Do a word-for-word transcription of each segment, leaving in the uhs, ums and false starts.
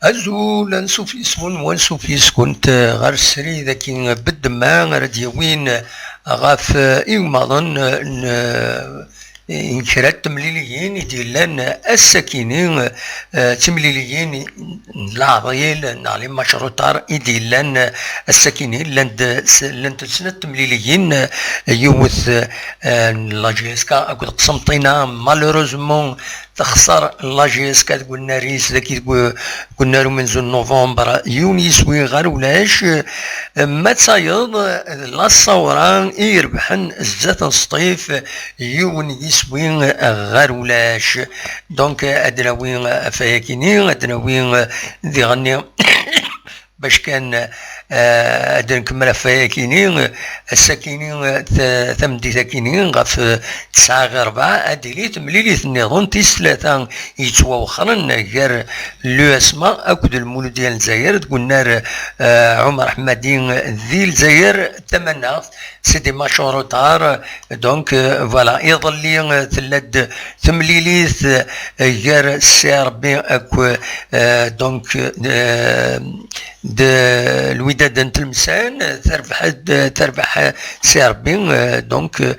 Azul, ansuf yes-wen, wansuf yes-kent ɣer srid-agi beddemma ara d-yawin ɣef igmaḍen n, n kra n temliliyin i d-yellan ass-akini, eh, d timliliyin n leɛḍil neɣ les matchs retards i d-yellan ass-akini. Llant, llant snat temliliyin, yiwet, eh, n la J S K akked Qsenṭina, malheureusement, texṣer la J S K deg unnar-is dagi deg u-, deg unnar umenzu n novembre, yiwen yiswi ɣer ulac. Ma d tayeḍ, d la Ṣawra i irebḥen zdat n Sṭif, yiwen yiswi ɣer ulac. Donc, ad nawi ɣef wayakini, ad nawi diɣenni bac kan, eh, ad nkemmel ɣef wayakini, ass-akini, eh, ta-, tameddit-akini, ɣef, eh, tesɛa ɣer rebɛa, ad d-tili temlilit nniḍen tis tlata yettwawexxren gar l'U S M A akked Lmuludya n Lezzayer deg unnar, eh, Ɛumer Ḥemmadi di Lezzayer Tamaneɣt. C'est des matchs en retard. Donc, euh, voilà, iḍelli, euh, tella-d temlilit, euh, gar C R B akked, euh, donc, euh, de Lwidad n Tlemsan, terbeḥ-d, terbeḥ C R B, euh, donc, euh,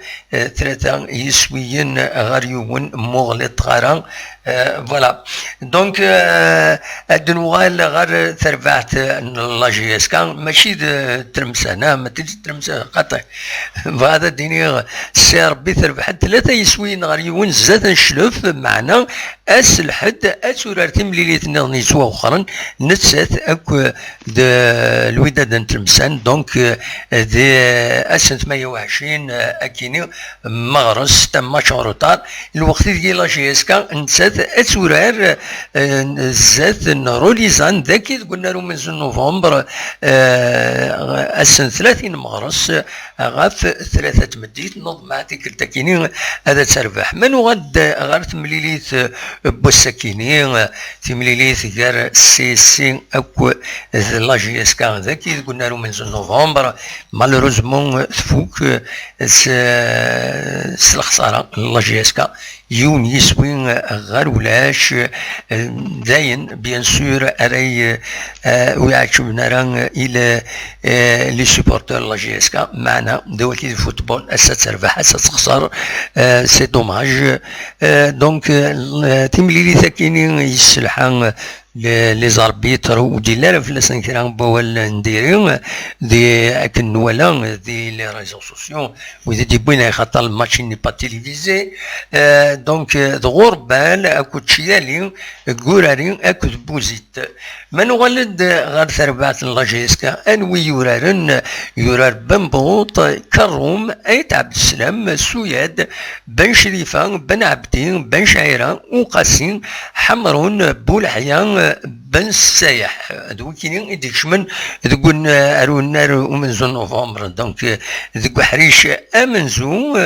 tlata yiswiyen ɣer yiwen, muɣlit ɣara. Euh, voilà. Donc, euh, ad nuɣal ɣer terbaɛt n la J S K, mačči d Tlemsan, ah, mačči d Tlemsan, xaṭi. Bɣiɣ ad d-iniɣ, C R B terbeḥ-d tlata yiswiyen ɣer yiwen zdat n Cclef, meɛna ass Lḥedd ad turar timlilit nniḍen yettwawexxren, nettat akked Lwidad n Tlemsan. Donc, euh, d ass n tmanya u ɛecrin, euh, akini, meɣres, un match en retard. Lweqt ideg la J S K nettat ad turar, eh, zdat n Rolizan dagi deg unnar umenzu n novembre, eh, ass n tlatin meɣres, ɣef tlata n tmeddit, neḍmeɛ tikkelt-akini ad terbeḥ. Ma nuɣal-d ɣer temlilit, eh, n wass-akini, eh, timlilit gar C S C akked la J S K dagi deg unnar umenzu n novembre, malheureusement, eh, tfuk, eh, s, s lexsara n la J S K, yiwen yiswi ɣer ulac. Dayen, bien sûr, ara y-, eh, ur iɛeǧben ara i le-, eh, les supporters n la J S K, meɛna d awal di football, ass-a terbeḥ, ass-a texṣer, eh, c'est dommage. Eh, donc, eh, timlilit-akini yesselḥa, les, les arbitres, ur d-yelli ara fell-asen kra n wawal n diri, di, akken nwala di les réseaux sociaux, wid i d-yewwin axaṭer le match n'est pas télévisé. Euh, donc, euh, d Ɣurbal akked Ciyali, Gurari akked Buzit. Ma nuɣal-d ɣer terbaɛt n la J S K, anwi yuraren? Yurar Bembuṭ, Kerrum, Ayt Ɛebdeslam, Suyad, Ben Crifa, Ben Ɛebdi, Ben Cɛira, Uqasi, Ḥemrun, Buleḥya, Ben Ssayeḥ. D wikini i d-ikecmen deg un-, ar unnar umenzu n novembre. Donc, deg uḥric amenzu,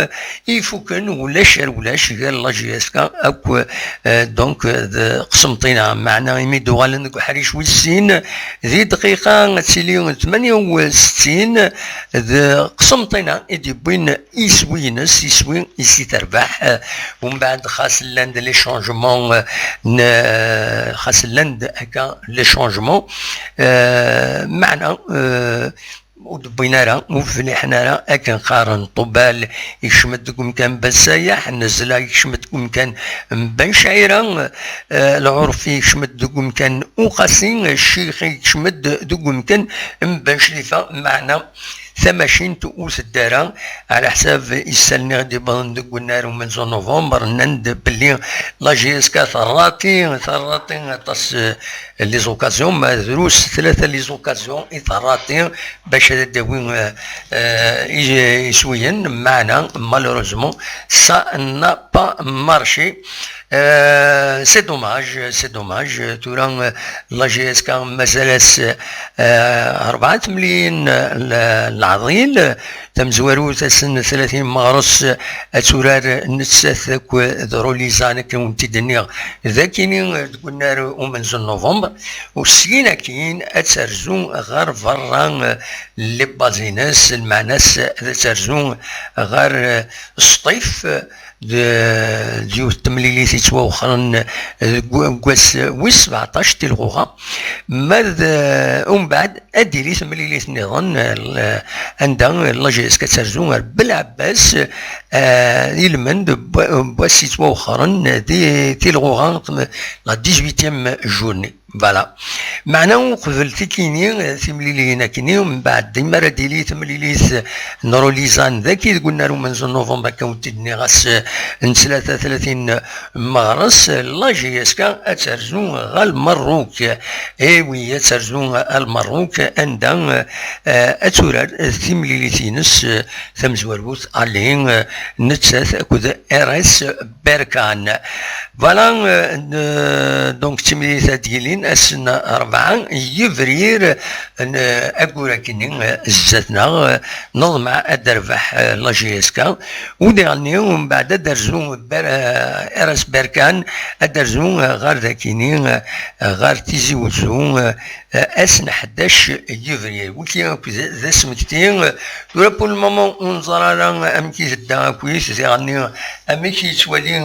ifuken ulac ar ulac gar la J S K akk, eh, donc, d Qsenṭina. Meɛna imi d-uɣalen deg uḥric wis sin, di dqiqa ad tili tmanya u settin, d Qsenṭina i d-yewwin iswi-ines, iswi i s-terbeḥ. Eh, umbeɛd xas llan-d les changements, eh, n-, xas llan-d akka les changements, eh, meɛna, eh, ur d-wwin ara, ur fliḥen ara. Akken qqaren, Ṭubal ikcem-d deg umkan Ben Ssayeḥ, Nnezla ikcem-d deg umkan Ben Cɛira, eh, Lɛurfi ikcem-d deg umkan Uqasi, Ccix ikcem-d deg umkan Ben Crifa, meɛna tamacint ur tedda ara, ɛla ḥsab isallen i ɣ-d-iwwḍen deg unnar umenzu n novembre, nnan-d belli la J S K terrati, terrati aṭas, eh, les occasions, ma drus tlata les occasions i terrati bac ad d-tawi, eh, eh, is-, iswiyen, meɛna, malheureusement, ça n'a pas marché. Euh, c'est dommage, c'est dommage. Tura, euh, la J S K mazal-as, euh, rebɛa temliliyin, euh, n leɛḍil. Tamezwarut, ass n tlatin meɣres, euh, ad turar nettat akked Rolizan, akken wen-t-id-nniɣ, d akini, euh, deg unnar umenzu n novembre. U syin akkin ad terzu ɣer berra, euh, les bases-ines, lmeɛna-s ad terzu ɣer, euh, Sṭif, euh, d d yiwet n temlilit yettwawexxren deg wass wis sebɛeṭṭac tilɣuɣa. Ma d umbeɛd ad d-tili temlilit nniḍen, anda la J S K ad terzu ar Belɛebbas, ilmend n wass yettwawexxren di tilɣuɣa, la dix-huitième journée. Voilà. Meɛna uqbel tikini, timliliyin akini, mbeɛd mi ara d-tili temlilit n Rulizan dagi deg unnar umenzu n novembre, akka ur t-id-nniɣ ass n ttlata tlatin meɣres, la J S K ad terzu ɣer Lmerruk. Eh oui, ad terzu ɣer Lmerruk, anda ad turar timlilit-ines tamezwarut, Ali, nettat akked R S Berkan. Voilà, donc timlilit ad d-yilin ass n rebɛa yebrir, aggur akini zdat-neɣ, neḍmeɛ ad d-terbeḥ la J S K. U diɣenni umbeɛd ad d-terzu R S Berkan, ad d-terzu ɣer dakini, ɣer Tizi Wezzu, ass n ḥdac yebrir. Wiki akk d asmekti. Tura pour le moment ur neẓri ara amek i tedda akkit, diɣenni amek yettwali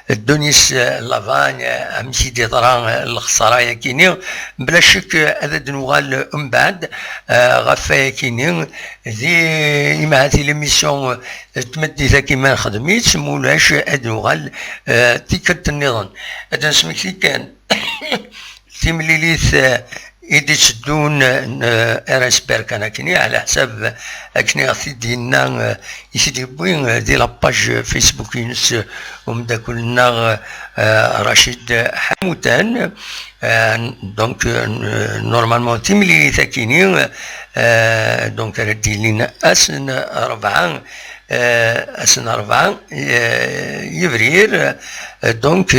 Denis Lavagne, amek i d-yeḍra lexsara-yakini. Bla ccek ad d-nuɣal umbeɛd ɣef wayakini di, imahat, l'émission n tmeddit-agi ma nexdem-itt, ma ulac ad d-nuɣal tikkelt nniḍen. Ad d-nesmekti kan timlilit i d-itteddun n R S Berkan akini, ɛla ḥsab akken i ɣ-t-id-yenna, i t-id-yewwi di la page Facebook-ines umeddakel-nneɣ Racid Ḥamutan. Donc, normalement, timlilit akini, donc, ara d-yilin ass n rebɛa, ass n rebɛa yebrir. Donc,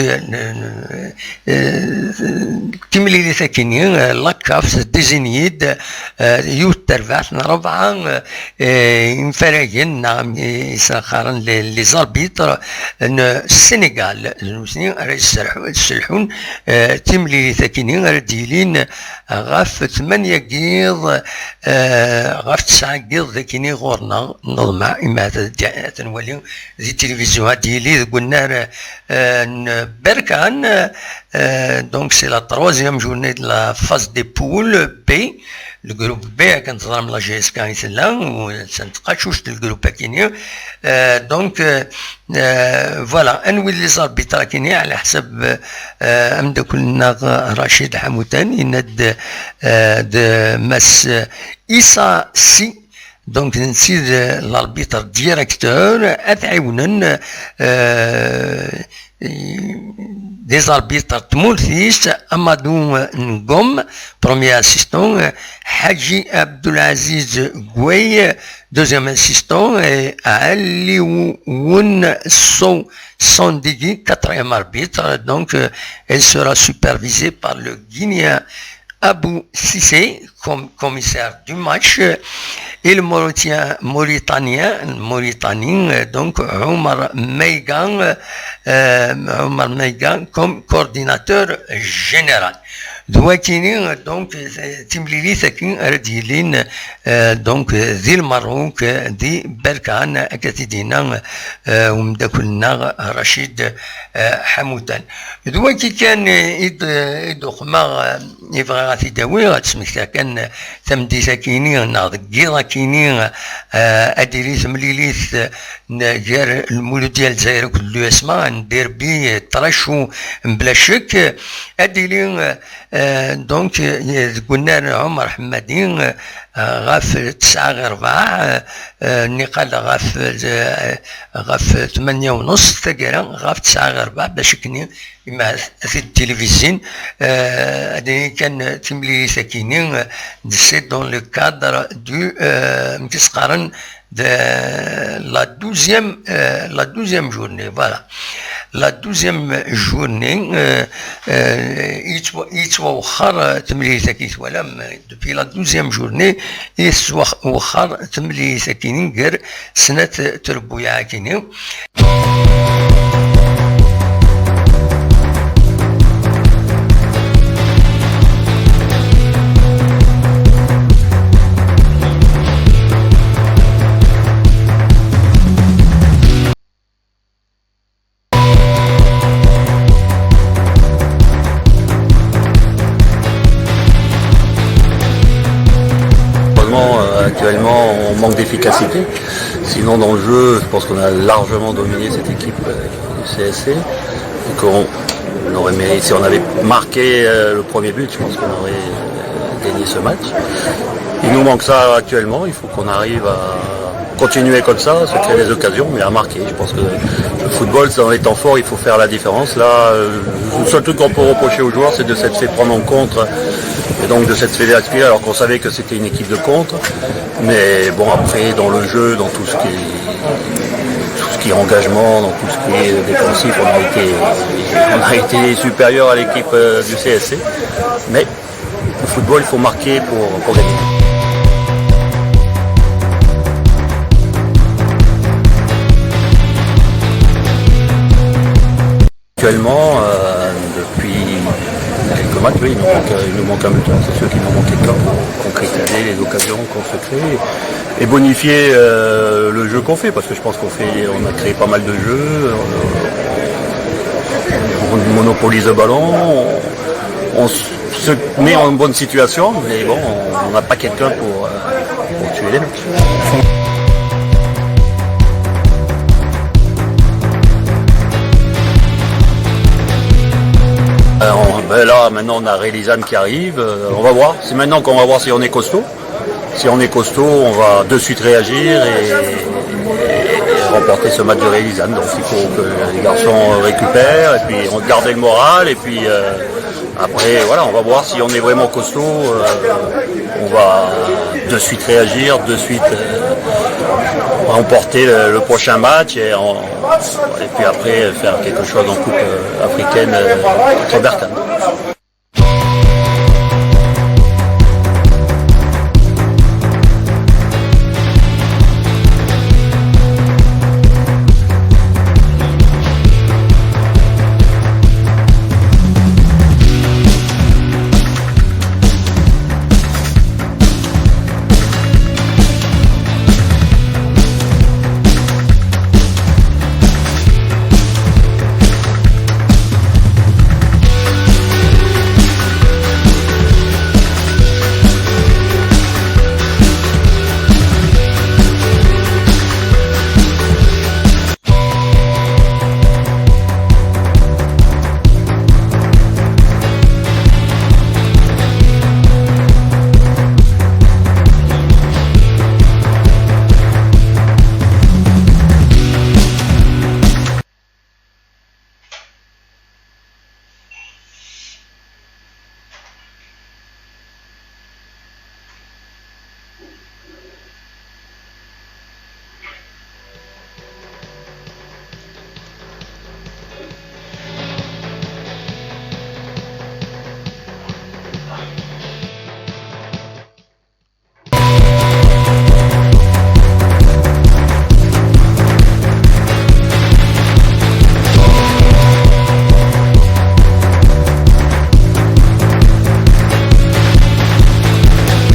timlilit akini, la CAF désigne-d yiwet terbaɛt n rebɛa imfaragen, neɣ amek i sen-qqaren, les arbitres n Sénégal, d nutni ara yesselḥun timlilit akini ara d-yilin ɣef tmanya n yiḍ, ɣef tesɛa n yiḍ dakini ɣur-neɣ, neḍmeɛ, imi ad nwali di tilivizyu ad d-yili deg unnar n Berkan. Donc, c'est la troisième journée de la phase des poules B. Le groupe B, akken teẓram, la J S K i tella, u d taqacuct n le groupe akini. Donc, voilà, ad nwali les arbitres akini, ɛla ḥsab ameddakel-nneɣ Racid Ḥamutan, yenna-d d Mass Issa Si, donc, d netta i d l'arbitre directeur, ad t-ɛiwnen des arbitres n tmurt-is, Amadou Ngom, premier assistant, Hadji Abdelaziz Gueye, deuxième assistant, et Alioune So Sandigi, quatrième arbitre. Donc, elle sera supervisée par le Guinéen Abou Cissé comme commissaire du match et le Mauritian, Mauritanien, Mauritanie, donc Omar Meigan, euh, Omar Meigan comme coordinateur général. D wakini, donc, timlilit akken ara d-yilin, donc, di Lmerruk, di Berkan, akka t-id-yenna umeddakel-nneɣ Racid Ḥamutan. D wagi kan i d-, i d-uqmeɣ, i bɣiɣ ad t-id-awiɣ, ad d-smektiɣ kan tameddit-akini, neɣ deg yiḍ akini, ad d-tili temlilit n, gar Lmuludya n Lezzayer akked l'U S M A, n derbi, très chaud, mebla ccek. Ad d-tili, donc, deg unnar n Ɛumer Ḥemmadi, ɣef tesɛa ɣer rebɛa, niqal ɣef, ɣef tmanya u nuṣ taggara, ɣef tesɛa ɣer rebɛa, bac akken imi ad t-id-tilivizin, ad d-nini kan timlilit-akini, c'est dans le cadre du, amek i s-qqaren, de la douzième, euh, la douzième journée, voilà. La douzième journée, euh, euh, yettwa-, yettwawexxer, euh, temlilit-agi twalam, euh, depuis la douzième journée, yettwawexxer temlilit-agi gar snat trebbuyaɛ-agi. Actuellement, on manque d'efficacité. Sinon, dans le jeu, je pense qu'on a largement dominé cette équipe euh, du C S C. Donc, on, on aurait mérité, si on avait marqué euh, le premier but, je pense qu'on aurait euh, gagné ce match. Il nous manque ça actuellement. Il faut qu'on arrive à continuer comme ça, se créer des occasions, mais à marquer. Je pense que le football, dans les temps forts, il faut faire la différence. Là, euh, le seul truc qu'on peut reprocher aux joueurs, c'est de s'être fait prendre en contre et donc de s'être fait aspirer alors qu'on savait que c'était une équipe de contre. Mais bon, après, dans le jeu, dans tout ce qui est, tout ce qui est engagement, dans tout ce qui est défensif, on a été, on a été supérieur à l'équipe euh, du C S C. Mais au football, il faut marquer pour, pour gagner. Actuellement, euh, depuis quelques matchs, oui, il nous manque, il nous manque un buteur. C'est sûr qu'il nous manque quelqu'un pour concrétiser les occasions qu'on se crée et bonifier euh, le jeu qu'on fait, parce que je pense qu'on fait, on a créé pas mal de jeux, euh, on monopolise le ballon, on, on se met en bonne situation, mais bon, on n'a pas quelqu'un pour, euh, pour tuer les matchs. Alors, ben là, maintenant, on a Rélisane qui arrive. Euh, on va voir. C'est maintenant qu'on va voir si on est costaud. Si on est costaud, on va de suite réagir et, et remporter ce match de Rélisane. Donc il faut que les garçons récupèrent et puis on garde le moral. Et puis euh, après, voilà, on va voir si on est vraiment costaud. Euh, on va de suite réagir, de suite euh, remporter le, le prochain match et, en- et puis après faire quelque chose en Coupe euh, africaine euh, contre Berkane.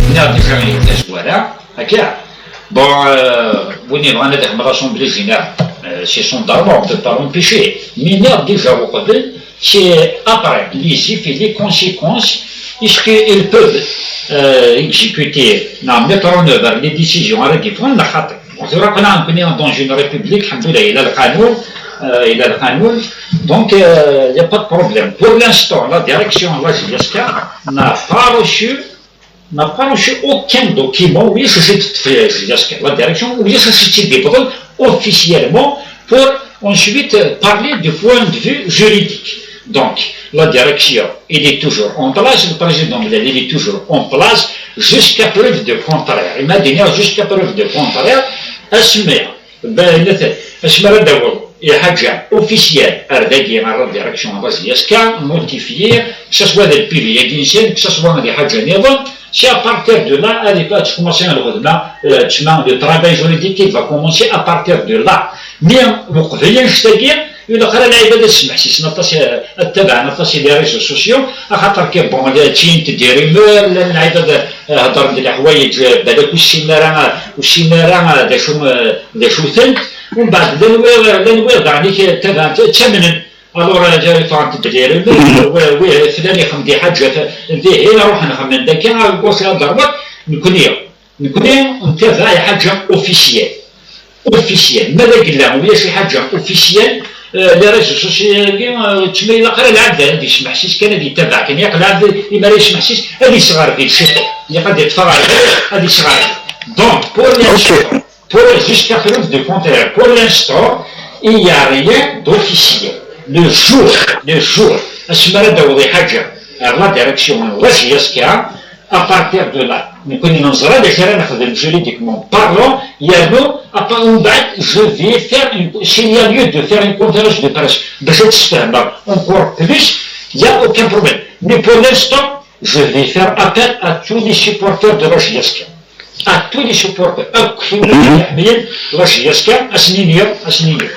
Nniɣ-d iga tazwara akka. Bon, euh, win yebɣan ad ixdem l'assemblée générale, euh, c'est son droit, on peut pas l'empêcher. Mais nniɣ-d déjà uqbel, c'est après les effets, les conséquences, est-ce qu'ils peuvent euh, exécuter, neɣ mettre en œuvre les décisions ara d-yeffɣen neɣ xaṭi. Bon, tura aql-aɣ nekkni dans une république, lḥemdullah, yella lqanun, euh, yella lqanun. Donc, euh, il n'y a pas de problème. Pour l'instant, la direction de la J S K n'a pas reçu n'a pas reçu aucun document, oui, c'est la direction, oui, c'est officiellement pour ensuite parler du point de vue juridique. Donc, la direction, il est toujours en place, le président, il est toujours en place, jusqu'à preuve de contraire. Il m'a dit, jusqu'à preuve de contraire, asmi Ben, asmi ara d-taweḍ lḥaǧa officielle ar dagi, ar la direction, ar la J S K, notifié, que ce soit d lPV-agi-nsen, que ce soit d lḥaǧa nniḍen, c'est à partir de là, ad, ad tecmuṣi lxedma, euh, tma, le travail juridique, il va commencer à partir de là. Mais uqbel annect-agi, ilaq ara lɛibad ad smeḥsisen aṭas, ad tabaɛen aṭas i les réseaux sociaux, axaṭer kan, bon, ttinin-d des rumeurs, llan lɛibad heddren-d leḥwayeǧ, eh, balak ur ssinen ara, ur ssinen ara, eh, d acu, eh, d acu-tent. Umbeɛd llan wiyaḍ, llan wiyaḍ daɣen i tabɛen, ttamnen. Alors, eh, ffɣent-d les rumeurs, wi, wi, flan ixdem-d lḥaǧa, dihin ruḥen xedmen-d akka, ah, ur s-, ad d-terreḍ, nekkni. Nekkni ntabaɛ i ḥaǧa officielle. Officielle. Ma d agella ulac i ḥaǧa officielle, euh, les réseaux sociaux-agi, euh, ttma ilaq ara lɛebd ad yesmeḥsis kan, ad yettabaɛ kan. Ilaq lɛebd, imi ara yesmeḥsis, ad yesɣerbi ciṭuḥ. Ilaq ad yeṭṭef aɣerbal, ad yesɣerbi. Donc, pour l'instant, pour, jusqu'à preuve de contraire, pour l'instant, il n'y a rien d'officiel. Le jour, le jour, asmi ara d-taweḍ i ḥaǧa ar la direction n la J S K, à partir de là, nekkni neẓra d acu ara nexdem juridiquement parlant, yernu, à part, umbeɛd, je vais faire une, s'il y a lieu de faire une conférence de presse, bac ad tfehmeḍ encore plus, il y a aucun problème. Mais pour l'instant, je vais faire appel à tous les supporters de la J S K. À tous les supporters, akk wid iḥemmlen la J S K, ad sen-iniɣ, ad sen-iniɣ.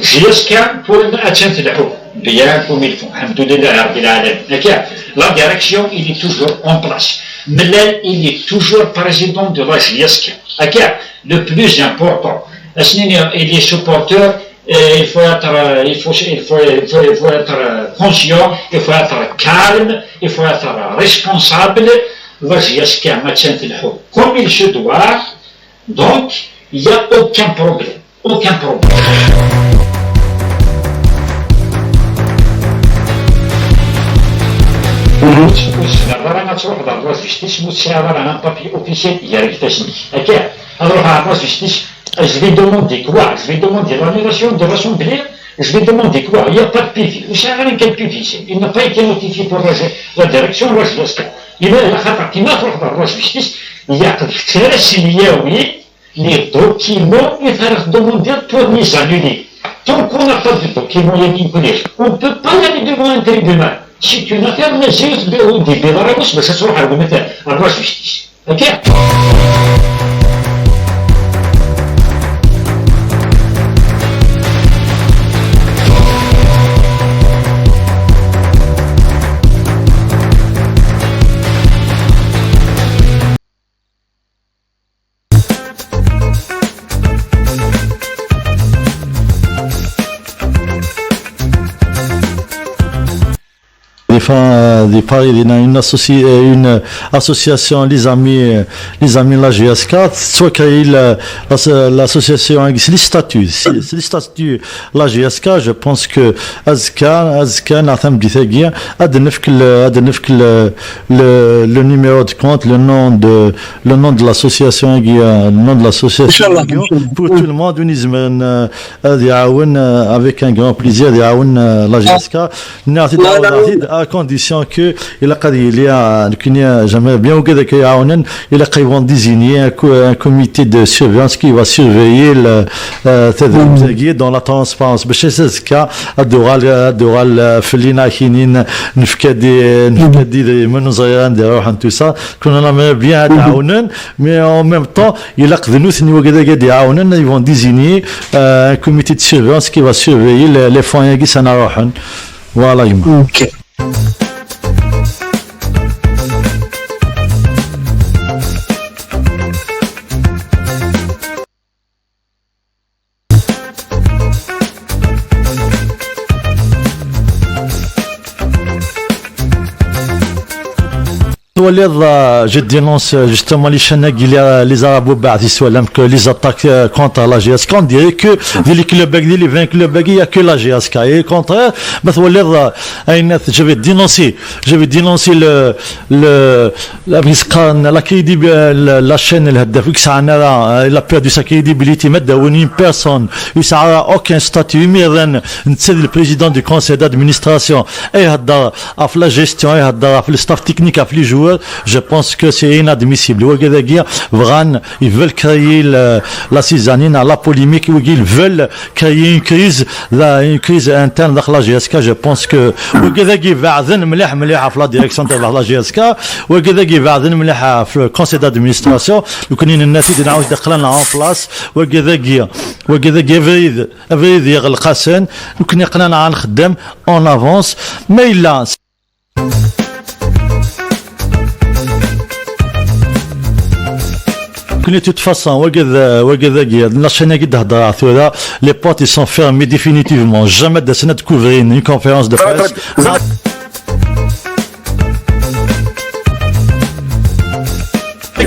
J S K, pour, attan tleḥḥu. Bien comme il faut. Alhamdoulilah Rabbil Alamin. Akka, la direction, il est toujours en place. Melal, il est toujours président de la J S K. Akka, le plus important. Ad sen-iniɣ, il est supporter, euh, il faut être, euh, il faut, il faut, il faut, il faut être, euh, conscient, il faut être calme, il faut être responsable. La J S K, attan tleḥḥu comme il se doit. Donc, il n'y a aucun problème. Aucun problème. Ur tessineḍ ara ad truḥeḍ ɣer la justice, ur tesɛiḍ ara un papier officiel gar ifassen-ik. Akka, ad ruḥeɣ ɣer la justice, je vais demander quoi? Je vais demander l'annulation de l'assemblée, je vais demander quoi? Il n'y a pas de P V. Ur sɛiɣ ara kan P V, il n'a pas été notifié pour la, la direction, la justice. Ila, ila xaṭer, kima truḥeḍ ɣer la justice, ilaq d kečč ara s-yawi les documents i ara tdemandiḍ pour les annuler. Tant qu'on n'a pas de documents, il y a une colère. On ne peut pas aller devant un tribunal. C'est une affaire, mais c'est de, au début, la réponse, mais ça sera le matin, à la justice. Ok? Des fois, euh, des fois, il y a une associ-, euh, une association, les amis, euh, les amis de la J S K, soit qu'il, euh, l'asso-, l'association existe, les statuts, c'est, c'est les statuts de la J S K, je pense que azekka, azekka, neɣ tameddit-agi, ad nefk le, ad nefk le, le, le numéro de compte, le nom de, le nom de l'association, euh, le nom de l'association, Inch'Allah, Inch'Allah. Pour tout le monde, win izemren, euh, ad iɛawen, euh, avec un grand plaisir, ad iɛawen, euh, la J S K. Nniɣ-t-id, voilà, à condition que ilaq ad yili, euh, nekkni, euh, j'aimerais bien wigad akka iɛawnen, ilaq ad yebɣun désigner un co-, un comité de surveillance qui va surveiller le, euh, tadrimt-agi dans la transparence. Bac azekka ad d-tuɣal, ad d-tuɣal, euh, fell-i neɣ kinin, nefka-d, nefka-d idrimen, ur ẓriɣ anda ruḥen, tout ça. Kunna, on aimerait bien ad ɛawnen, mais en même temps, ilaq d nutni wagad-agi ad iɛawnen, ils vont désigner, euh, un comité de surveillance qui va surveiller les, les fonds-agi s ana ruḥen. Voilà, yemma. Ok. Twaliḍ, euh, je dénonce, euh, justement les chaînes-agi, les, les arabo-baɛd, i s-twalam que les attaques, euh, contre la J S K, on dirait que di les clubs-agi, di les vingt clubs-agi, il y a que la J S K. Et au contraire, ma twaliḍ, euh, ayen, je vais dénoncer, je vais dénoncer le, le, la, la crédibi-, euh, la, la chaîne, le Hadaf, ur yesɛi ara, euh, il a perdu sa crédibilité, ma d-awin une personne, ur yesɛi ara aucun statut, imiren, netta d le président du conseil d'administration, ihedder ɣef la gestion, ihedder ɣef le staff technique, ɣef les joueurs, je pense que c'est inadmissible. Wagad-agi bɣan, ils veulent créer le, la zizanie, la polémique, wagi, ils veulent créer une crise, la, une crise interne dans la J S K. Je pense que wagad-agi beɛden mliḥ, mliḥ ɣef la direction de la J S K, wagad-agi beɛden mliḥ ɣef le conseil d'administration. Nekkni nenna-t-id, nɛawed aql-aneɣ en place, wagad-agi, wagad-agi abrid, abrid yeɣleq-asen, nekkni aql-aneɣ ad nxeddem en avance. Ma yella Nekkni, de toute façon, wagad, wagad-agi, la chaîne-agi d-hedreɣ tura, les portes, ils sont fermées définitivement. Jamais d-asen ad d-couvrir une conférence de presse. Très, très, très.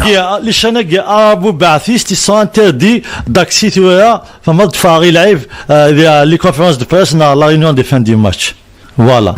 Ah. Les chaînes arabo-baathist, ils sont interdits d'accès tura, tama d-ffɣeɣ i live, euh, les conférences de presse, la réunion de fin du match. Voilà.